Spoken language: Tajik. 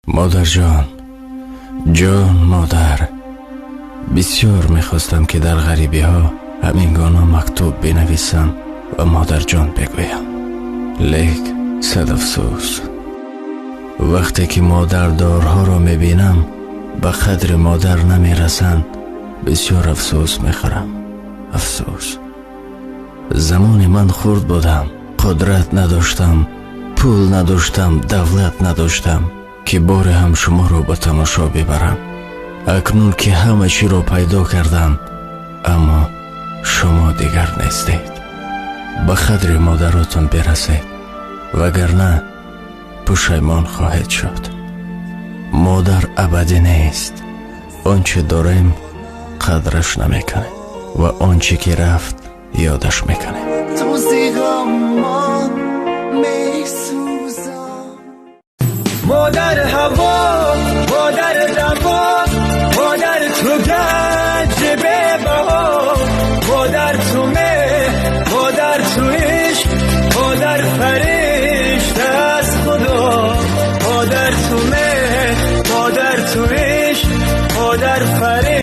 Модарҷон, ҷон модар, бисёр мехостам, ки дар ғарибиҳо ҳамин гуна мактуб бинависам ва модарҷон бигӯям. Лек сад афсӯс, вақте ки модардорҳоро мебинам, ба қадри модар намерасанд, бисёр афсӯс мехӯрам. Афсӯс, замоне ман хурд будам, қудрат надоштам, пул надоштам, давлат надоштам, ки боре ҳам шуморо ба тамошо бибарам. Акнун ки ҳама чиро пайдо кардам, аммо шумо дигар нестед. Ба қадри модаротон бирасед, вагарна пушаймон хоҳед шуд. Модар абадӣ нест. Он чӣ дорем, қадраш намекунем ва он чӣ ки рафт, ёдаш мекунем. Ту зи ғамма месӯзам. Модар ҳаво, модар даво, модар ту ганҷи бебаҳо, модар ту меҳр, модар ту.